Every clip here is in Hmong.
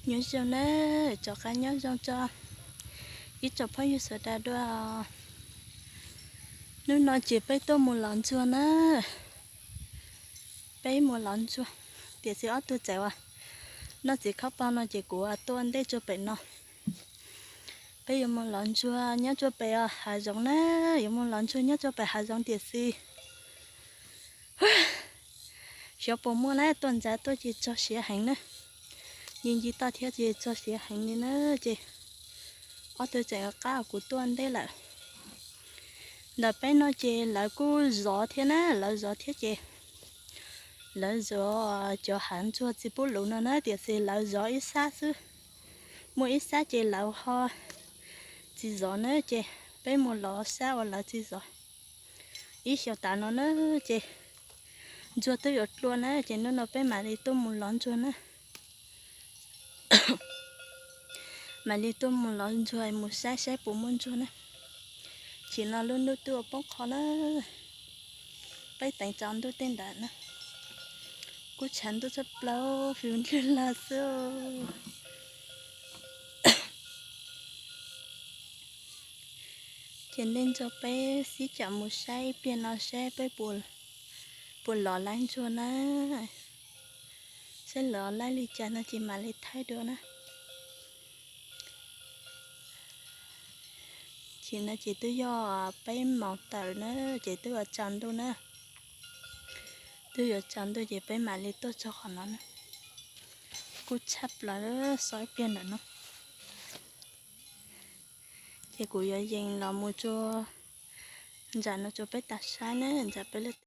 Nyob zoo na, rov qab nyob zoo tso ib tsoom phooj ywg sawv daws dua. Hnub no ces peb tuaj mus lov ntsuag na. Peb mus lov ntsuag, tiam sis ob tug txawm uas noj txiv khaub poob no ces kuv tuaj ua ntej rau pem no. Peb yuav mus lov ntsuag nyob rau pem hav zoov na, yuav mus lov ntsuag nyob rau pem hav zoov tiam sis xyov puas muaj na, tuaj ntxov tuaj ces txog siav heev na. Nci nci toj thiab ces txog siav heev li na, ces ob tug tseem qab kuv tuaj ua ntej lawm. Ntawm peb no ces lawv kuj zov thiab na, lawv zov thiab ces lawv zov cov hav ntsuag txiv pub luv no na, tiam sis lawv zov ib sab xwb. Muaj ib sab ces lawv ho tsis zov na, ces peb mus lov sab uas lawv tsis zov. Ib xyoos tas no na, ces ntsuag twb yuav dlua na, ces hnub no peb mam li tuaj mus lov ntsuag na. Mam li tuaj mus lov ntsuag mus saib saib puas muaj ntsuag na. Chim no lub ntuj twb ua poob qho na. Peb teev tsaus ntuj tej ntawd na, kuj tshav ntuj tshaj plaws, fiv ntws lag xwb. Ces nej nrog peb sib caum mus saib ib pliag no saib peb puas lov laib ntsuag na. Saib lov laib li cas no ces mam li thaij dua na. Chim no ces twb yog peb moos tawm na, ces twb yuav tsaus ntuj na. Twb yuav tsaus ntuj ces peb mam li tuaj txog qhov no na. Kuj tshaj plaws, so ib pliag ntawm no. Ces kuv yuav yees los mus rau nram no rau peb tau saib na, nram peb lub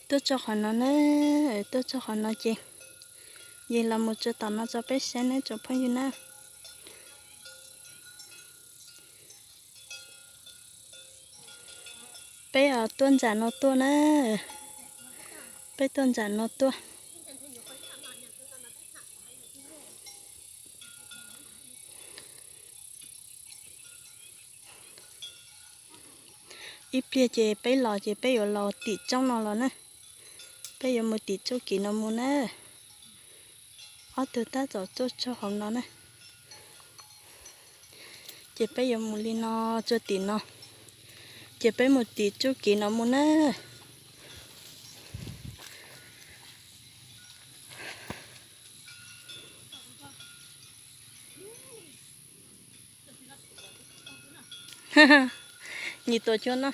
Tuaj txog qhov no na, tuaj txog qhov no ces yees los mus tso tom no tso peb saib na tsoom phooj ywg na. Peb tuaj nram no tuaj na, peb tuaj nram no tuaj. Ib pliag ces peb los ces peb yuav los tim tsoob no los na. Peb yuav mus tim tsob kiv no mus na. Ob tug tab tom tuaj txog hauv no na. Ces peb yuav mus li no txog tim no. Ces peb mus tim tsob kiv no mus na. Nyias tuav cuab no.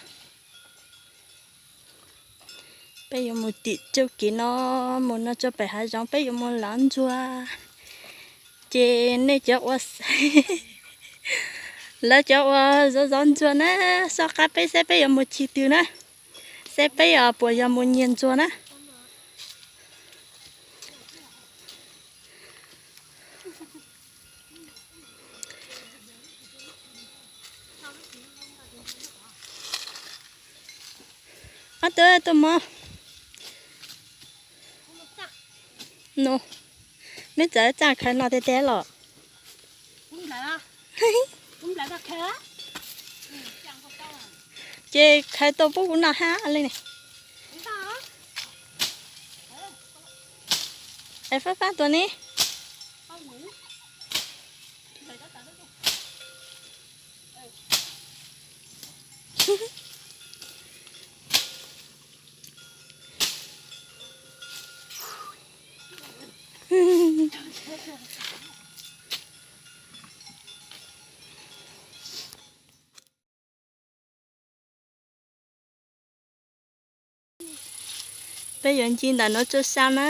Peb yuav mus tim tsob kiv no, mus no tso pem hav zoov peb yuav mus lov ntsuag. Ces nej cov ua, lawv cov ua zov zov ntsuag na, soj qab peb saib peb yuav mus txij twg na, saib peb puas yog mus nyiag ntsuag na. Ob tug tuaj mog. No, meb txawm txaj khawv no tiag tiag los. Ces khawv tau pub kuv noj hab li ne. Es fab fab tuaj ne. Peb yuav ncig ntawm no tso sau na.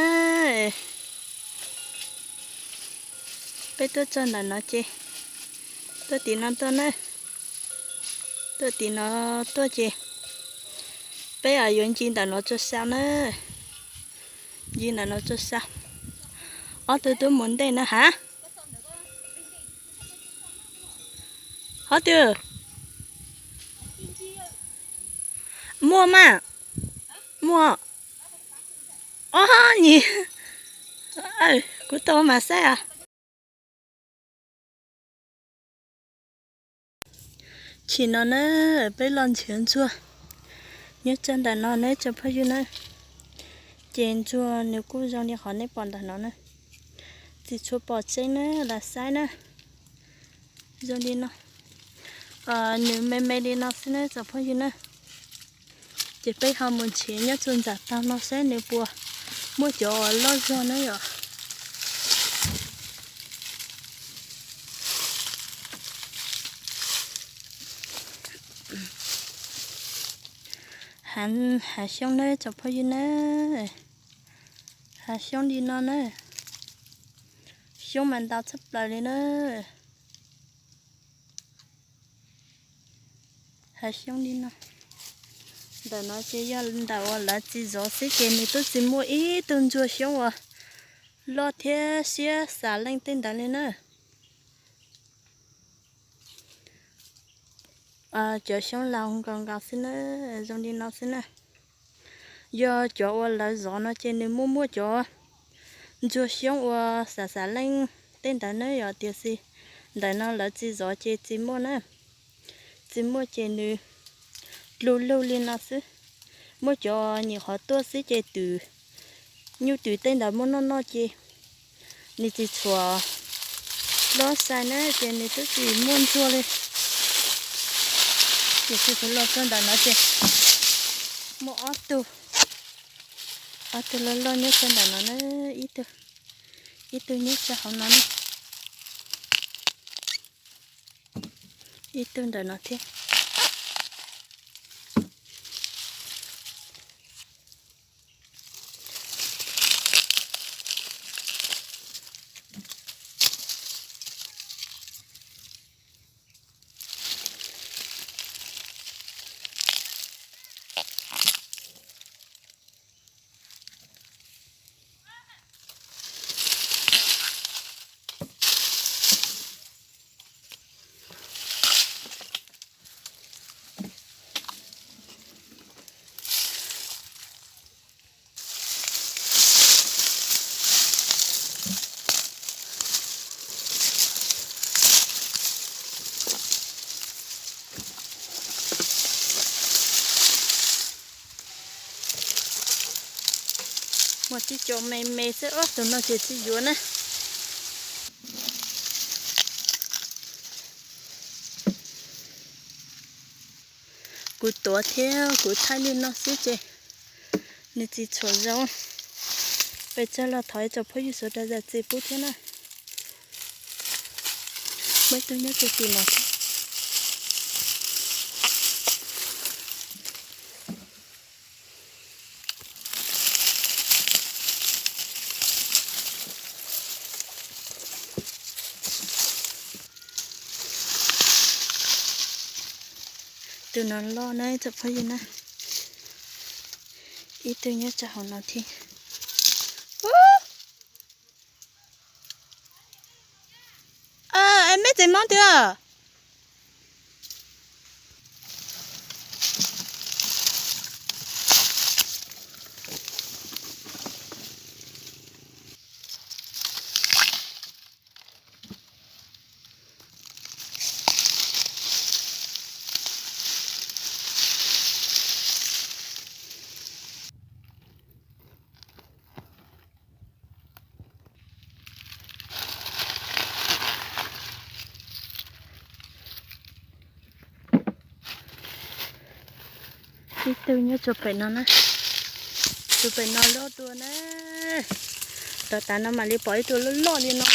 Peb tuaj txog ntawm no ces tuaj tim no tuaj na. Tuaj tim no tuaj ces peb yuav ncig ntawm no tso sau na. Ncig ntawm no tso sau. Ob tug twb mus ntej na hab. Hov twg? Muaj mas. Muaj. Ob nyis. Kuv tau mas saib as. Chim no na, peb los nrhiav ntsuag nyob rau ntawm no na tsoom phooj ywg na. Ces ntsuag nws kuj zoo li qhov nej pom ntawm no na. Tsis tshua pom tseeb na, lam saib na. Zoo li no. Nws me me li no xwb na tsoom phooj ywg na. Ces peb ho mus nrhiav nyob txog ntxam taug no saib nws puas muaj cov uas loj zog na yom. Hav xyoob na tsoom phooj ywg na. Hav xyoob li no na. Xyoob mas ntau tshaj plaws li na. Hav xyoob li no. Ntawm no ces yog ntawm uas lawv tsis zov xwb ces nws twb tsis muaj ib tug ntsuag xyoob uas loj thiab siab xav leej tej ntawd li na. Cov xyoob laus nkaus nkaus xwb na, zoo li no xwb na. Yog cov uas lawv zov no ces nws muaj muaj cov ntsuag xyoob uas xav xav leej tej ntawd na yom, tiam sis ntawm no lawv tsis zov ces tsis muaj na. Tsis muaj ces nws lug lug li no xwb. Muaj cov nyuam qhuav tuaj xwb ces twm, nyuj twm tej ntawd muaj noj noj ces nws tsis tshua loj sai na ces nws twb tsis muaj ntsuag li. Ces kuv los txog ntawm no ces muaj ob tug, ob tug loj loj nyob txog ntawm no na, ib tug, ib tug nyob txog hauv no na, ib tug ntawm no thiab. Muaj tib co me me xwb, ob tug no ces tsis yuav na. Kuv tuav thiab kuv thaij li no xwb ces nws tsis tshua zoo. Pes tsawg los thov ib tsoom phooj ywg sawv daws zam txim pub thiab na. Muaj ib tug nyob txog tim no thiab. Tus no loj na tsoom phooj ywg na. Ib tug nyob rau hauv no thiab. Es meb tseem mob twg? Ib tug nyob rau pem no na. Tus pem no loj dua na. Tom tas no mam li pom ib tug loj loj li no.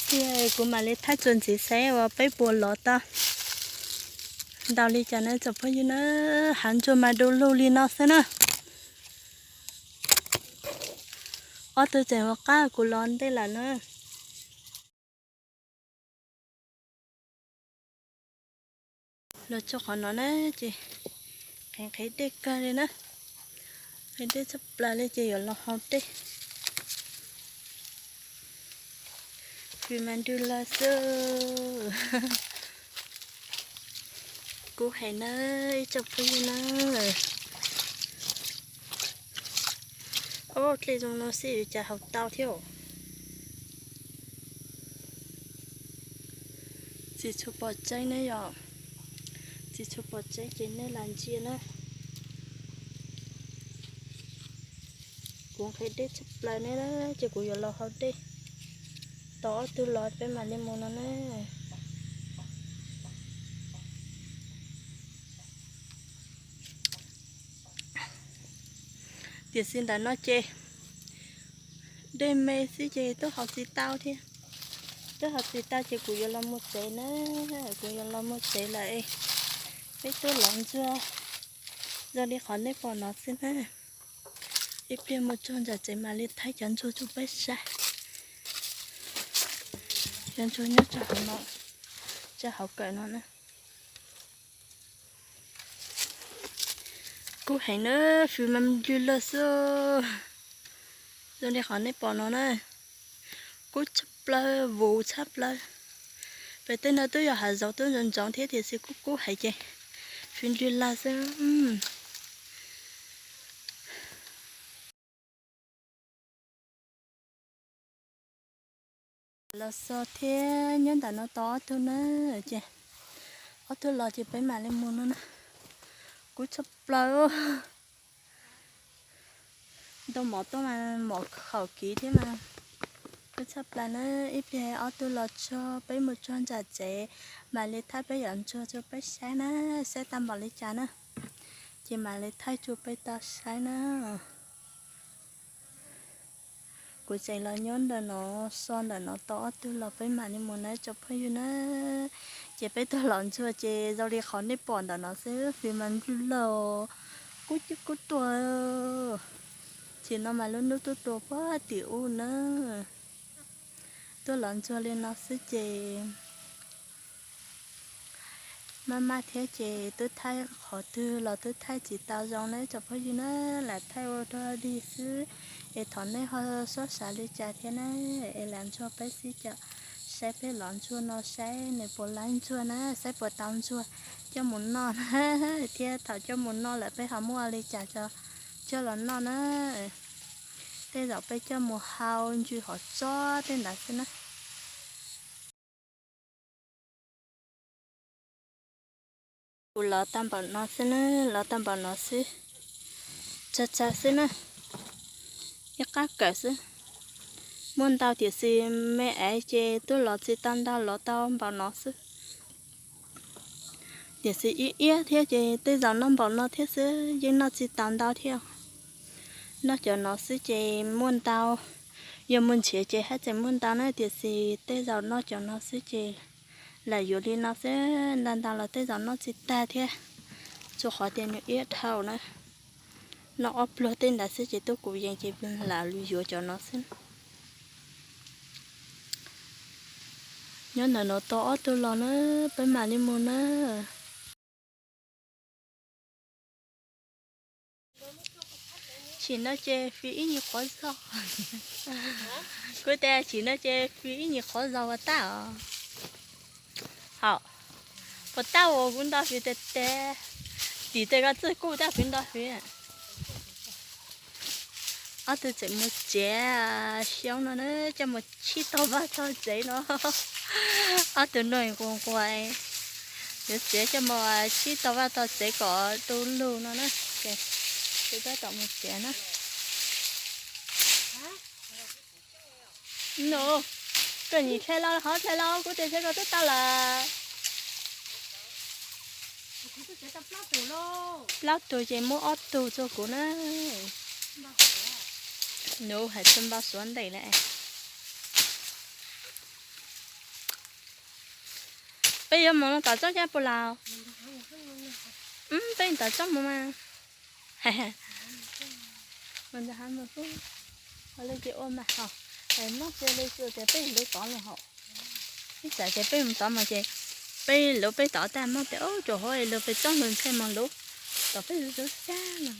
Tiag, kuv mam li thaij txuas ntxiv saib uas peb puas lov tau ntau li cas na tsoom phooj ywg na. Hav ntsuag mas du lug li no xwb na. Ob tug tseem ua qab kuv los ntej lawm na. Los txog qhov no na ces qhev qhev dej kawg li na. Qhev dej tshaj plaws li ces yuav los haus dej. Kws mas ntws lawm xwb. Kub heev na ib tsoom phooj ywg na. Ob dlej zoo no xij cas haus tau thiab. Tsis tshua pom tseeb ne yom. Tsis tshua pom tseeb ces nej lam ntsia na. Kuv nqhis deb tshaj plaws ne, ces kuv yuav los haus dej. Tos ob tug los peb mam li mus no na. Tiam sis ntawm no ces dej me xwb ces twb haus tsis tau thiab. Twb haus tsis tau ces kuv yuav los mus tsev na. Kuv yuav los mus tsev lawm. Peb tuaj lov ntsuag zoo li qhov nej pom no xwb na. Ib pliag mus txog nram tsev mam li thaij cov ntsuag rau peb saib. Cov ntsuag nyob rau hauv no, rau hauv kawm no na. Kub heev na, fws mas nplwg lawg xwb. Zoo li qhov nej pom no na, kub tshaj plaws, vuv tshaj plaws. Pem tej no twb yog hav zoov twb ntsoov ntsoov thiab tiam sis kub kub heev ces fws nplwg lawg xwb. Los xo thiab nyob ntawm no tau ob tug na, ces ob tug los ces peb mam li mus no na. Kub tshaj plaws. Ntoo mov tuaj mas mov khaum kiv thiab mas kub tshaj plaws na. Ib pliag ob tug los txog peb mus txog nram tsev mam li thaij peb cov ntsuag rau peb saib na, saib tau npaum li cas na, ces mam li thaij rau peb tau saib na. Kuv tseem los nyob ntawm no, xo ntawm no tau ob tug los peb mam li mus na tsoom phooj ywg na. Ces peb tuaj lov ntsuag ces zoo li qhov nej pom ntawm no xwb, fws mas nplwg lawg, kub cwb kub tuag. Tsim no mas lub hnub twb tuaj puag tim ub na. Tuaj lov ntsuag li no xwb ces maj maj thiab ces twb thaij qhov twg los twb thaij tsis tau zoo na tsoom phooj ywg na, lam thaij ua dog dig xwb. Es thov nej ho xob xav li cas thiab na, es lam ntsuag peb xib cam saib peb lov ntsuag no saib nws puas laib ntsuag na, saib puas tau ntsuag coj mus noj na, thiab thaum coj mus noj lawm peb ho muaj li cas coj los noj na. Tej zaum peb coj mus hau ntsws hauv tsob tej ntawd xwb na. Kuv lov tau npaum no xwb na, lov tau npaum no xwb, tsawg tsawg xwb na, ib qab kawm xwb. Muaj ntau tiam sis me aiv ces twb lov tsis tau ntau, lov tau npaum no xwb. Tiam sis ib iab thiab ces tej zaum noj npaum no thiab xwb, yeej noj tsis tau ntau thiab. Noj cov no xwb ces muaj ntau, yog mus nrhiav ces haj tseem muaj ntau na, tiam sis tej zaum noj cov no xwb ces lam yuav li no xwb, ntau ntau los tej zaum noj tsis tag thiab, tsuas qhov tias nws iab dhau na. Noj ob pluag tej ntawd xwb ces twb kuv yees ces lam yuav cov no xwb. Nyob ntawm no tau ob tug los na, peb mam li mus na. Tsim no ces fws ib nyuag qhov zog. Kuv tias tsim no ces fws ib nyuag qhov zog ua tag os. Hauv, puas tau uas kuv nto fws tes tes, tim tes ko txwj kuj tau kuv nto fws. Ob tug tseem mus txiav xyoob no na, coj mus tshib tau vaj tau tsev no. Ob tug no nquag nquag, yuav txiav coj mus tshib tau vaj tau tsev kom tu lug no na. Ces kuv tab tom mus txiav na. No, koj nim hle los hov hle los kuv tias hle koj twb tau lawm. Plaub tug ces muab ob tug rau kuv na. Nws hais txog npau suav ntev lawm. Peb yuav mus tom tsob cab puas laus? Peb tom tsob mus mas. Mus ntawd ha mus xwb. Ho li ces ua mas ho, mob cia li tsuas tias peb lub tod mus hauv. Ib txawm tias peb mus tod mus ces peb lub peb tod tag mob tias ub tsuas hauv lub peb tsob lub ntshe mus lub tom peb lub xyab no.